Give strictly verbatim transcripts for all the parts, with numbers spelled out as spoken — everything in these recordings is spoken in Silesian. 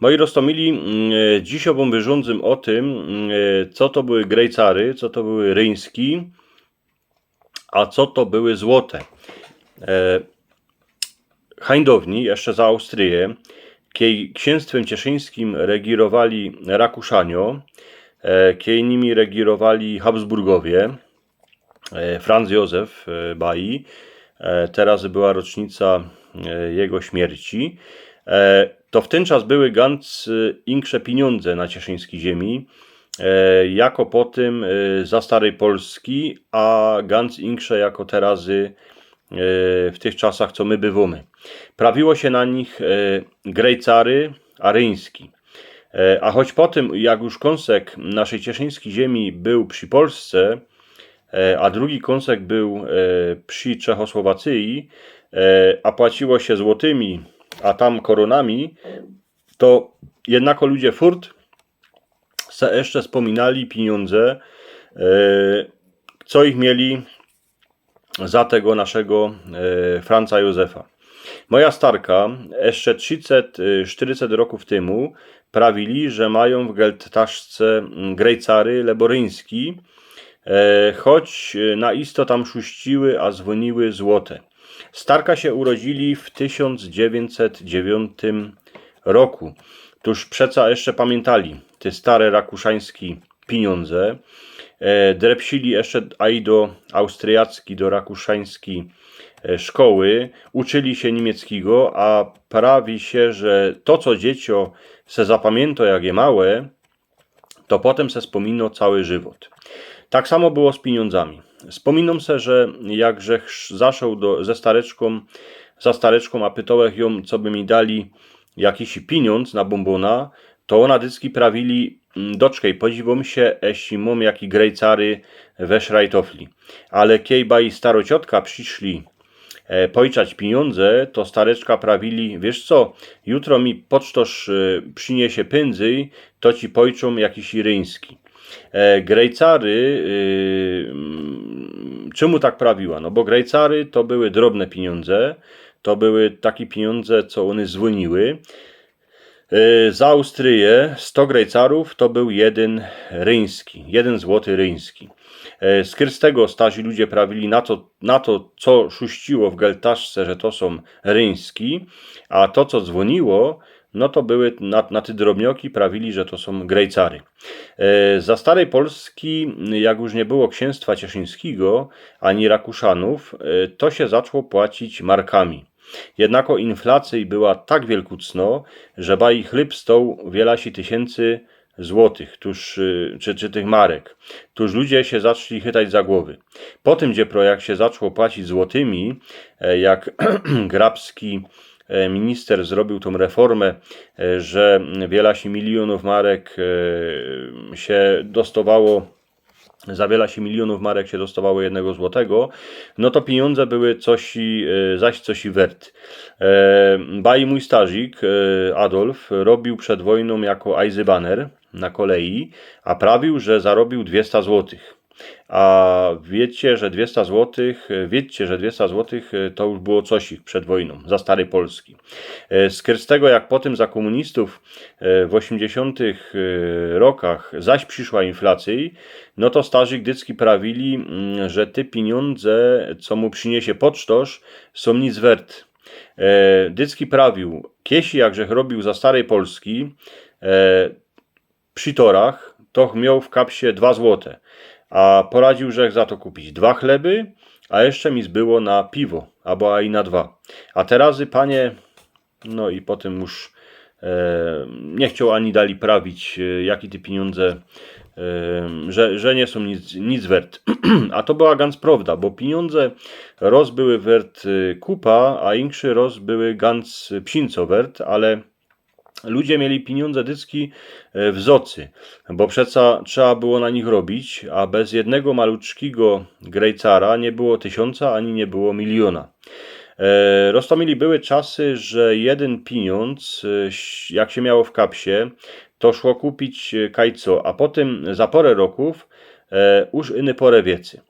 Moi roztōmili, mm, e, dzisiŏ wōm wyrządzym ô tym, mm, e, co to były grejcary, co to były ryński, a co to były złote. E, Hańdowni, jeszcze za Austryje, kiej księstwym cieszyńskim regirowali Rakuszanio, e, kiej nimi regirowali Habsburgowie, e, Franz Józef, e, Bai, e, teraz była rocznica, e, jego śmierci, e, to w tyn czas były gans, e, insze piniōndze na cieszyńskij ziemi, e, jako potym, e, za starej Polski, a gans insze jako terazy, e, w tych czasach, co my bywōmy. Prawiło sie na nich, e, grejcary, a ryński. E, a choć potym, jak już kōnsek naszej cieszyńskij ziemi był przi Polsce, e, a drugi kōnsek był, e, przi Czechosłowacyji, e, a płaciło sie złotymi, a tam korōnami, to jednako ludzie furt se jeszcze spōminali piniōndze, e, co ich mieli za tego naszego, e, Franca Józefa. Moja starka jeszcze trziset, e, sztyryset rokōw tymu prawili, że majōm w geltaszce, mm, grejcary, lebo ryński, e, choć, e, na isto tam szuściły, a zwōniły złote. Starka sie urodzili w tysiōnc dziewiyńćset dziewiyntym roku. Tōż przeca jeszcze pamiyntali te stare rakuszański piniōndze. E, drepsili jeszcze aj do austryjacki, do rakuszański, e, szkoły, uczyli sie niymieckigo, a prawi sie, że to, co dziecioł se zapamiyntŏ, jak je małe, to potym se spōmino cały żywot. Tak samo było z piniōndzami. Spōminōm se, że jak żech sz-, zaszoł do, ze stareczkōm, za stareczkōm, a pytołech jōm, co by mi dali jakiś piniōndz na bōmbōna, to ôna dycki prawili: „Mm, doczkej, podziwōm sie, eśli mōm jaki grejcary we szrajtofli”. Ale kiej baj starociotka prziszli, e, pojczać piniōndze, to stareczka prawili: „Wiysz co, jutro mi pocztŏrz, e, prziniesie pynzyj, to ci pojczōm jakiś ryński”. E, grejcary, y, mm, czymu tak prawiła? No bo grejcary to były drobne piniōndze, to były taki piniōndze, co ône zwōniły. E, za Austryje sto grejcarōw to był jedyn ryński, jedyn złoty ryński. E, skyrz tego starzi ludzie prawili na to, na to, co szuściło w geltaszce, że to sōm ryński, a to, co zwōniło, no to były na, na te drobnioki prawili, że to sōm grejcary. E, za starej Polski, jak już niy było ksiynstwa cieszyńskigo ani Rakuszanōw, e, to sie zaczło płacić markami. Jednako inflacyj była tak wielkucno, że baj chlyb stoł wiela si tysiyncy złotych, tōż, y, czy, czy tych marek. Tōż ludzie sie zaczli chytać za głowy. Po tym, gdzie pro-, jak sie zaczło płacić złotymi, e, jak Grabski, e, minister zrobił tōm reformę, e, że wiela si milionōw marek, e, sie dostowało, za wiela si milionōw marek sie dostowało jednego złotego, no to piniōndze były coś i, e, zaś coś i wert. E, baj mōj starzik, e, Adolf, robiōł przed wojnōm jako ajzybaner na kolei, a prawiōł, że zarobiōł dwiesta złotych. A wiecie, że dwiesta złotych, e, wiedzcie, że dwiesta złotych, e, to już było coś ich przed wojnōm, za starej Polski. E, skyrz tego, jak potym za kōmunistōw, e, w ôziymdziesiōntych, e, rokach zaś prziszła inflacyj, no to starzi dycki prawili, mm, że te piniōndze, co mu prziniesie pocztŏrz, sōm nic wert. E, dycki prawiōł, kiej si jak żech robiōł za starej Polski, e, przi torach, toch mioł w kapsie dwa złote, a poradziōł żech za to kupić dwa chleby, a jeszcze mi zbyło na piwo, abo aj na dwa. A terazy, panie, no i potym już, e, niy chcioł ani dalij prawić, e, jaki te piniōndze, e, że, że niy sōm nic, nic wert. A to była gans prowda, bo piniōndze roz były wert, e, kupa, a inkszy roz były gans psińco wert, ale ludzie mieli piniōndze dycki, e, w zocy, bo przeca trzeba było na nich robić, a bez jednego maluczkigo grejcara niy było tysiōnca ani niy było miliōna. E, roztōmili, były czasy, że jedyn piniōndz, e, ś-, jak sie miało w kapsie, to szło kupić, e, kajco, a potym za porę rokōw, e, już iny porę wiecy.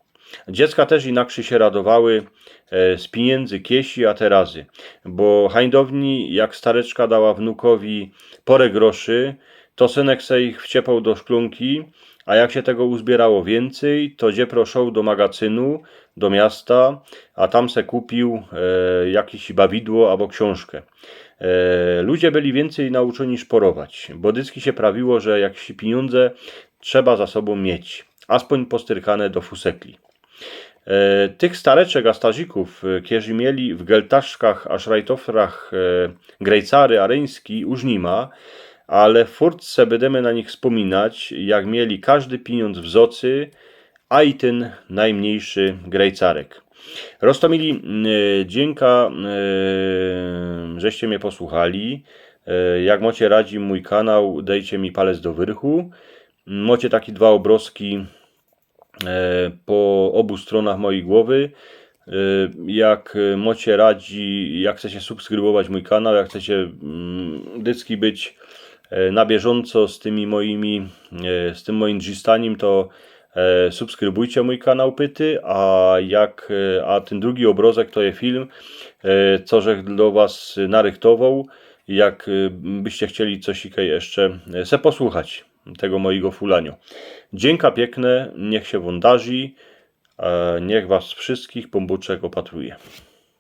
Dziecka tyż inakszyj sie radowały e, z pijyndzy kiesi a te razy, bo hańdowni, jak stareczka dała wnukowi porã groszy, to synek se ich wciepoł do szklōnki, a jak sie tego uzbierało wiyncyj, to dziepro szoł do magacynu, do miasta, a tam se kupiōł e, jakeś bawidło abo ksiōnżkã. E, ludzie byli wiyncyj nauczōni szporować, bo dyski sie prawiło, że jakeś pijōndze trzeba za sobōm mieć, aspōń postyrkane do fusekli. E, tych stareczek a starzikōw, e, kerzi mieli w geltaszkach a szrajtofrach e, grejcary aryński, już ni ma, ale furt se bydymy na nich spōminać, jak mieli kożdy pijōndz w zocy, a i tyn nojmniyjszy grejcarek. Roztōmili, e, dziynka, e, żeście mie posłuchali. E, jak mocie radzi mōj kanał, dejcie mi palec do wyrchu. Mocie taki dwa ôbrozki e, po ôbu strōnach mojij głowy. E, jak e, mocie radzi, jak chcecie subskrybować mōj kanał, jak chcecie mm, dycki być e, na bieżōnco z tymi mojimi, e, z tym mojim drzestanim, to e, subskrybujcie mōj kanał, pyty, a jak, e, a tyn drugi ôbrozek to je film, e, co żech do was narychtowoł, jak e, byście chcieli coś ikej jeszcze e, se posłuchać tego mojego fulanio. Dziynka piykne, niych sie wōm darzi, e, niych was wszystkich Pōnbōczek ôpatruje.